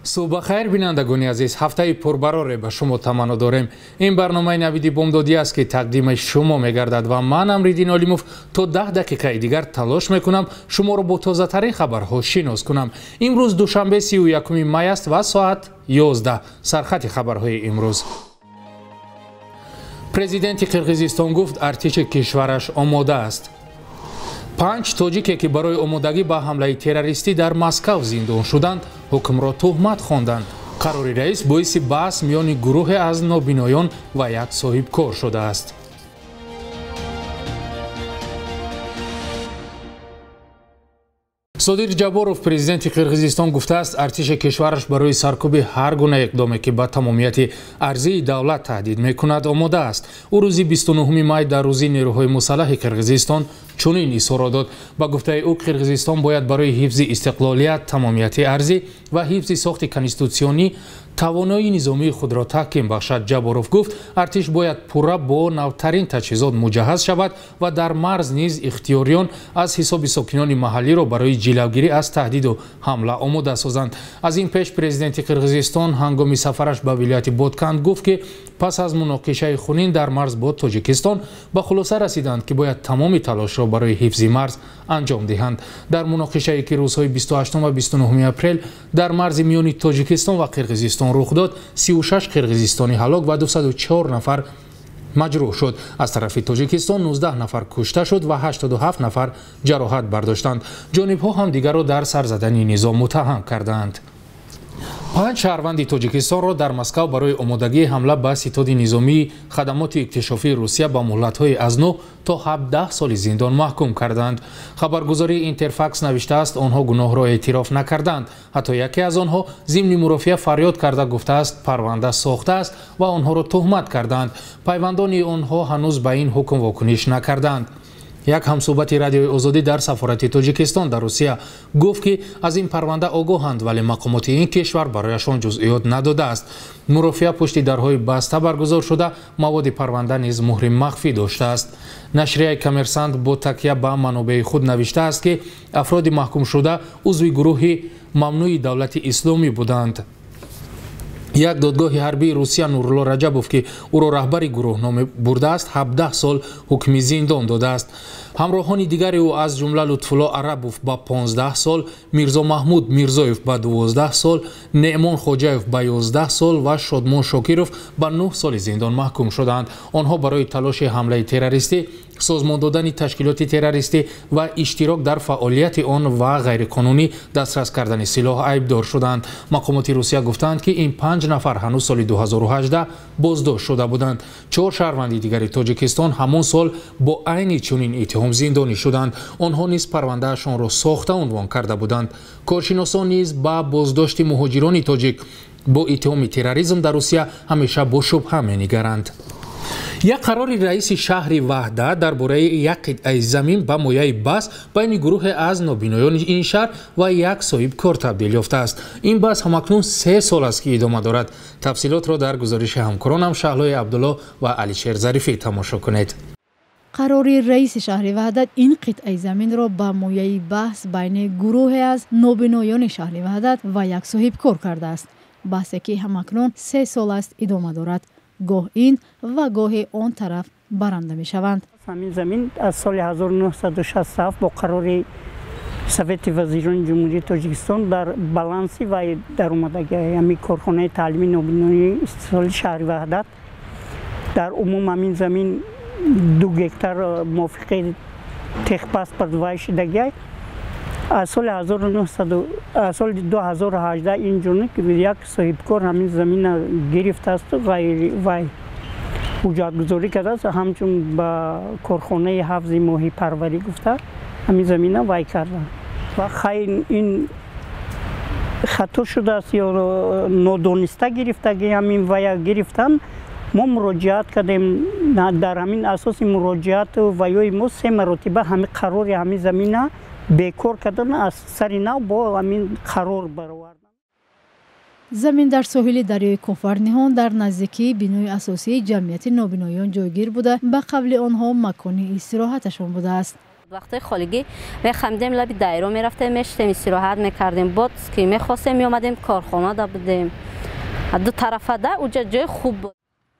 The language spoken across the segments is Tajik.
Субҳ бахайр, бинандагони азиз. Ҳафтаи пурбароре ба шумо таманно дорем. Ин барномаи Навиди Бомдодӣ аст, ки тақдими шумо мегардад ва ман, Амриддин Олимов, то 10 дақиқаи дигар талош мекунам шуморо бо тозатарин хабарҳо шинос кунам. Имрӯз душанбе 31 май аст ва соат 11. Сархати хабарҳои имрӯз. Президенти Қирғизистон гуфт, артиши кишвараш омода аст. 5 тоҷике, ки барои омодагӣ ба ҳамлаи террористӣ дар Москав зиндон шуданд, ҳукмро туҳмат хонданд. Қарори раис боиси баҳс миёни гурӯҳе аз нобиноён ва як соҳибкор шудааст. Содир Ҷаборов, президенти Қирғизистон, гуфтааст, артиши кишвараш барои саркӯби ҳар гуна иқдоме, ки ба тамомияти арзии давлат таҳдид мекунад, омода аст. Ӯ рӯзи 29 май дар рӯзи нерӯҳои мусаллаҳи Қирғизистон чунин изҳоро дод. Ба гуфтаи ӯ, Қирғизистон бояд барои ҳифзи истиқлолият, тамомияти арзӣ ва ҳифзи сохти конститутсионӣ тавоноии низомии худро таҳким бахшад. Ҷаборов гуфт, артиш бояд пурра бо навтарин таҷҳизот муҷаҳҳаз шавад ва дар марз низ ихтиёриён аз ҳисоби сокинони маҳаллиро барои ҷилавгирӣ аз таҳдиду ҳамла омода созанд. Аз ин пеш президенти Қирғизистон ҳангоми сафараш ба вилояти Ботканд гуфт, ки пас аз муноқишаи хунин дар марз бо Тоҷикистон ба хулоса расиданд, ки бояд тамоми талошро барои ҳифзи марз анҷом диҳанд. Дар муноқишае, ки рӯзҳои 28 ва 29 апрел дар марзи миёни Тоҷикистон ва Қирғизистон рух дод, 36 қирғизистонӣ ҳалок ва 204 нафар маҷрӯҳ шуд. Аз тарафи Тоҷикистон 19 нафар кушта шуд ва 87 нафар ҷароҳат бардоштанд. Ҷонибҳо ҳамдигарро дар сар задани низом муттаҳам кардаанд. 5 шаҳрванди Тоҷикистонро дар Москав барои омодагии ҳамла ба ситоди низомии хадамоти иктишофии Русия ба муҳлатҳои аз 9 то 17 соли зиндон маҳкум карданд. Хабаргузории Интерфакс навиштааст, онҳо гуноҳро эътироф накарданд. Ҳатто яке аз онҳо зимни мурофиа фарёд карда гуфтааст, парванда сохтааст ва онҳоро туҳмат карданд. Пайвандони онҳо ҳанӯз ба ин ҳукм вокуниш накарданд. Як ҳамсӯҳбати Радиои Озодӣ дар сафорати Тоҷикистон дар Русия гуфт, ки аз ин парванда огоҳанд, вале мақомоти ин кишвар барояшон ҷузъиёт надодааст. Мурофиа пушти дарҳои баста баргузор шуда, маводи парванда низ муҳри махфӣ доштааст. Нашрияи Коммерсант бо такя ба манобеи худ навиштааст, ки афроди маҳкумшуда узви гурӯҳи мамнӯи давлати исломӣ буданд. Як додгоҳи ҳарбии Русия Нурулло Раҷабов, ки ӯро раҳбари гурӯҳ ном бурдааст, 17 сол ҳукми зиндон додааст. Ҳамроҳони дигари ӯ, аз ҷумла Лутфулло Арабов ба 15 сол, Мирзо Маҳмуд Мирзоев ба 12 сол, Неъмон Хоҷаев ба 11 сол ва Шодмон Шокиров ба 9 соли зиндон маҳкум шуданд. Онҳо барои талоши ҳамлаи террористӣ, созмон додани ташкилоти террористӣ ва иштирок дар фаъолияти он ва ғайриқонунӣ дастрас кардани силоҳ айбдор шуданд. Мақомоти Русия гуфтанд, ки ин 5 нафар ҳанӯз соли 2018 боздошт шуда буданд. 4 шаҳрванди дигари Тоҷикистон ҳамон сол бо айни чунин иттиҳом зиндонӣ шуданд. Онҳо низ парвандаашонро сохта унвон карда буданд. Коршиносон низ ба боздошти муҳоҷирони тоҷик бо иттиҳоми терроризм дар Русия ҳамеша бо шубҳа менигаранд. Як қарори раиси шаҳри Ваҳдат дар бораи як қитъаи замин ба мояи баҳс байни гурӯҳе аз нобиноёни ин шаҳр ва як соҳибкор табдил ёфтааст. Ин баҳс ҳамакнун 3 сол аст, ки идома дорад. Тафсилотро дар гузориши ҳамкоронам Шаҳлои Абдулло ва Алишер Зарифӣ тамошо кунед. Қарори раиси шаҳри Ваҳдат ин қитъаи заминро ба мояи баҳс байни гурӯҳе аз нобиноёни шаҳри Ваҳдат ва як соҳибкор кардааст. Баҳсе, ки ҳамакнун 3 сол аст идома дорад. Гоҳ ин ва гоҳе он тараф баранда мешаванд. Ҳамин замин аз соли 1967 бо қарори Совети вазирони Ҷумҳурии Тоҷикистон дар баланси ва даромадагии ҳамин корхонаи таълими нобиноии истисоли шаҳри Ваҳдат дар умум ҳамин замин 2 гектар мувофиқи техпаспорт вай шудагиай. Аз соли 2018 ин ҷониб як соҳибкор ҳамин замина гирифтааст вай ҳуҷҷатгузорӣ кардааст, ҳамчун ба корхонаи ҳавзи моҳипарварӣ гуфта ҳамин замина вай карданд. Ва хайр, ин хато шудааст ё нодониста гирифтаги ҳамин вая гирифтан. Мо муроҷиат кардем, дар ҳамин асоси муроҷиату ваёи мо 3 маротиба ҳамин қарори ҳамин замина бекор кардан, аз сари нав бо ҳамин қарор баровардан. Замин дар соҳили дарёи Кофарниҳон дар наздикии бинои асосии ҷамъияти нобиноён ҷойгир буда, ба қавли онҳо макони истироҳаташон будааст. Вақтҳои холигӣ мехамидем, лаби дайро мерафтем, мешитем, истироҳат мекардем. Бод ки мехостем, меомадем, корхона будем. Ду тарафа да уҷа ҷои хуб буд.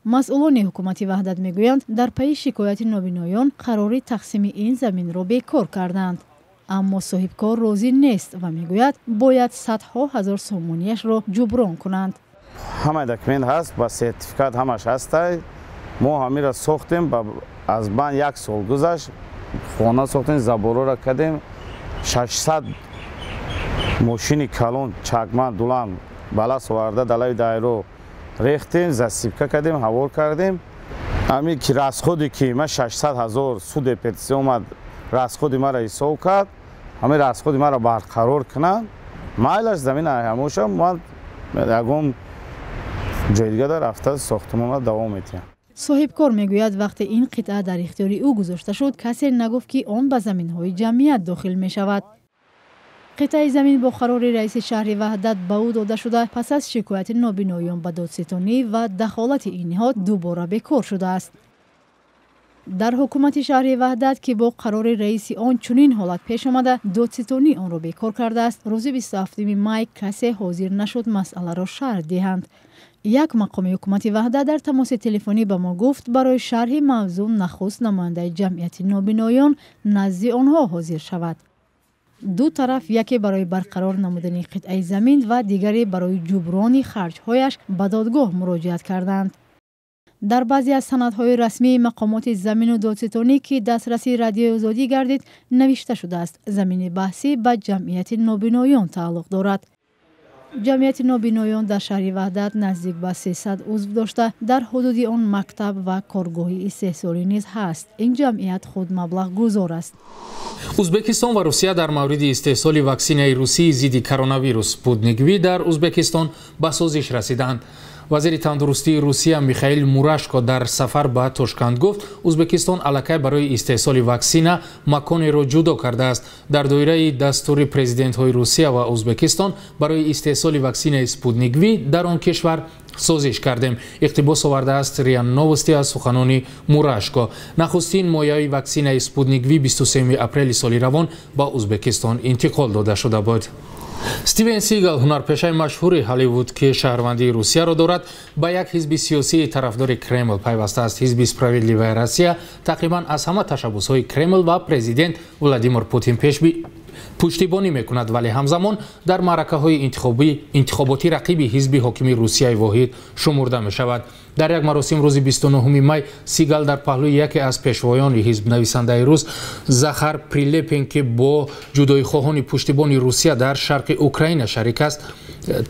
Масъулони ҳукумати Ваҳдат мегӯянд, дар пайи шикояти нобиноён қарори тақсими ин заминро бекор карданд. Аммо соҳибкор розӣ нест ва мегӯяд, бояд садҳо ҳазор сомонияшро ҷуброн кунанд. Ҳамаи документ ҳаст, ба сертификат ҳамаш ҳастай. Мо ҳамира сохтем, аз банд як сол гузашт, хона сохтем, заборора кардем, 600 мошини калон чакман дулан балас оварда далави дайро рехтем, засипка кардем, ҳавор кардем. Ами ки расходе ки ма 600 ҳазор суде петисия омад, расходи маро ҳисоб кард, ҳамин расходи маро барқарор кунанд, майлаш замин ҳамоша, ман ягон ҷои дига рафта сохтмонро давом медиҳам. Соҳибкор мегӯяд, вақте ин қитъа дар ихтиёри ӯ гузошта шуд, касе нагуфт, ки он ба заминҳои ҷамъият дохил мешавад. Қитъаи замин бо қарори раиси шаҳри Ваҳдат ба ӯ дода шуда, пас аз шикояти нобиноён ба додситонӣ ва дахолати ин ниҳод дубора бекор шудааст. Дар ҳукумати шаҳри Ваҳдат, ки бо қарори раиси он чунин ҳолат пеш омада, додситонӣ онро бекор кардааст, рӯзи 27 май касе ҳозир нашуд масъаларо шарҳ диҳанд. Як мақоми ҳукумати Ваҳдат дар тамоси телефонӣ ба мо гуфт, барои шарҳи мавзӯъ нахуст намояндаи ҷамъияти нобиноён назди онҳо ҳозир шавад. Ду тараф, яке барои барқарор намудани қитъаи замин ва дигаре барои ҷуброни харҷҳояш, ба додгоҳ муроҷиат карданд. Дар баъзе аз санадҳои расмии мақомоти замину додситонӣ, ки дастрасии Радиои Озодӣ гардид, навишта шудааст, замини баҳсӣ ба ҷамъияти нобиноён тааллуқ дорад. Ҷамъияти нобиноён дар шаҳри Ваҳдат наздик ба 300 узв дошта, дар ҳудуди он мактаб ва коргоҳи истеҳсолӣ низ ҳаст. Ин ҷамъият худ маблағгузор аст. Узбекистон ва Русия дар мавриди истеҳсоли ваксинаи русии зидди коронавирус Спутник Ви дар Узбекистон ба созиш расиданд. Вазири тандурустии Русия Михаил Мурашко дар сафар ба Тошканд гуфт, Узбекистон аллакай барои истеҳсоли ваксина маконеро ҷудо кардааст. Дар доираи дастури президентҳои Русия ва Узбекистон барои истеҳсоли ваксинаи Спутник Ви дар он кишвар созиш кардем. Иқтибос овардааст РИА Новости аз суханони Мурашко. Нахустин мояи ваксинаи Спутник Ви 23 апрели соли равон ба Узбекистон интиқол дода шуда буд. Стивен Сигал, ҳунарпешаи машҳури Ҳолливуд, ки шаҳрвандии Русияро дорад, ба як ҳизби сиёсии тарафдори Кремл пайвастааст. Ҳизби Справедливая Россия тақрибан аз ҳама ташаббусҳои Кремл ва президент Владимир Путин пуштибонӣ мекунад, вале ҳамзамон дар маъракаҳои интихоботӣ рақиби ҳизби ҳокими Русияи воҳид шумурда мешавад. Дар як маросим рӯзи 29 май Сигал дар паҳлӯи яке аз пешвоёни ҳизб, нависандаи рус Захар Прилепин, ки бо ҷудоихоҳони пуштибони Русия дар шарқи Украина шарик аст,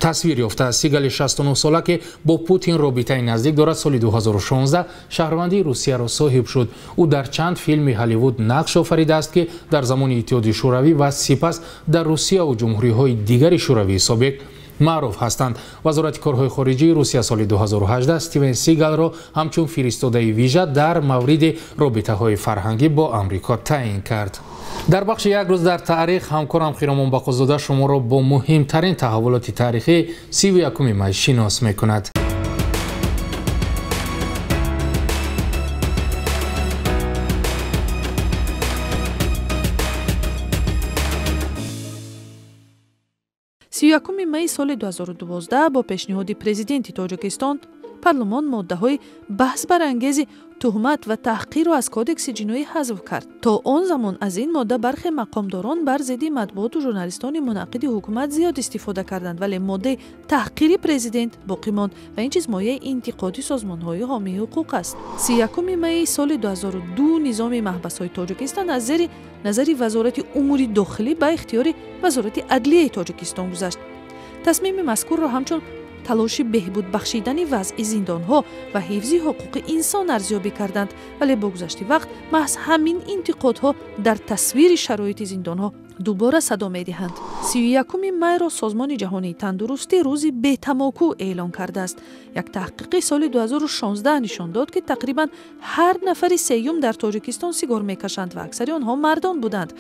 тасвир ёфтааст. Сигали 69сола, ки бо Путин робитаи наздик дорад, соли 2016 шаҳрвандии Русияро соҳиб шуд. Ӯ дар чанд филми Ҳолливуд нақш офаридааст, ки дар замони Иттиҳоди Шӯравӣ ва сипас дар Русияву ҷумҳуриҳои дигари шӯравии собиқ маъруф ҳастанд. Вазорати корҳои хориҷии Русия соли 2018 Стивен Сигалро ҳамчун фиристодаи вижа дар мавриди робитаҳои фарҳангӣ бо Амрико таъин кард. Дар бахши як рӯз дар таърих ҳамкорам Хиромон Бақозода шуморо бо муҳимтарин таҳаввулоти таърихии 31 май шинос мекунад. Сиюякуми майи соли 2012 бо пешниҳоди президенти Тоҷикистон парлумон моддаҳои баҳсбарангези туҳмат ва таҳқирро аз кодекси ҷиноӣ ҳазф кард. То он замон аз ин модда бархе мақомдорон бар зидди матбуоту журналистони мунаққиди ҳукумат зиёд истифода карданд, вале моддаи таҳқири президент боқӣ монд ва ин чиз мояи интиқоди созмонҳои ҳомии ҳуқуқ аст. 31 майи соли 2002 низоми маҳбасҳои Тоҷикистон аз зери назари Вазорати умури дохилӣ ба ихтиёри Вазорати адлияи Тоҷикистон гузашт. Тасмими мазкурро ҳамчун талоши беҳбуд бахшидани вазъи зиндонҳо ва ҳифзи ҳуқуқи инсон арзёбӣ карданд, вале бо гузашти вақт маҳз ҳамин интиқодҳо дар тасвири шароити зиндонҳо дубора садо медиҳанд. 31 майро Созмони ҷаҳонии тандурустӣ рӯзи бетамоку эълон кардааст. Як таҳқиқи соли 2016 нишон дод, ки тақрибан ҳар нафари сеюм дар Тоҷикистон сигор мекашанд ва аксари онҳо мардон буданд.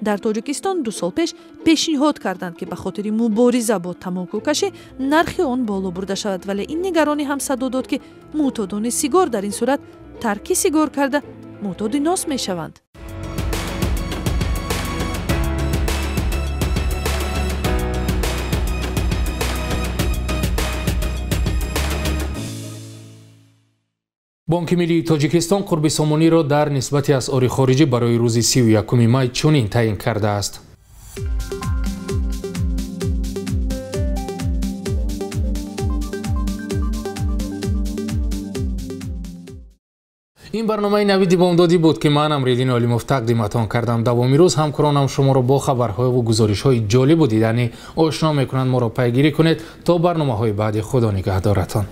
Дар Тоҷикистон 2 сол пеш пешниҳод карданд, ки ба хотири мубориза бо тамокукашӣ нархи он боло бурда шавад, вале ин нигаронӣ ҳам садо дод, ки мӯътодони сигор дар ин сурат тарки сигор карда мӯътоди нос мешаванд. Бонки миллии Тоҷикистон қурби сомониро дар нисбати асъори хориҷӣ барои рӯзи 31 май чунин таъин кардааст. Ин барномаи Навиди Бомдодӣ буд, ки ман Амриддин Олимов тақдиматон кардам. Давоми рӯз ҳамкоронам шуморо бо хабарҳову гузоришҳои ҷолибу диданӣ ошно мекунанд. Моро пайгирӣ кунед то барномаҳои баъди. Худо нигаҳдоратон.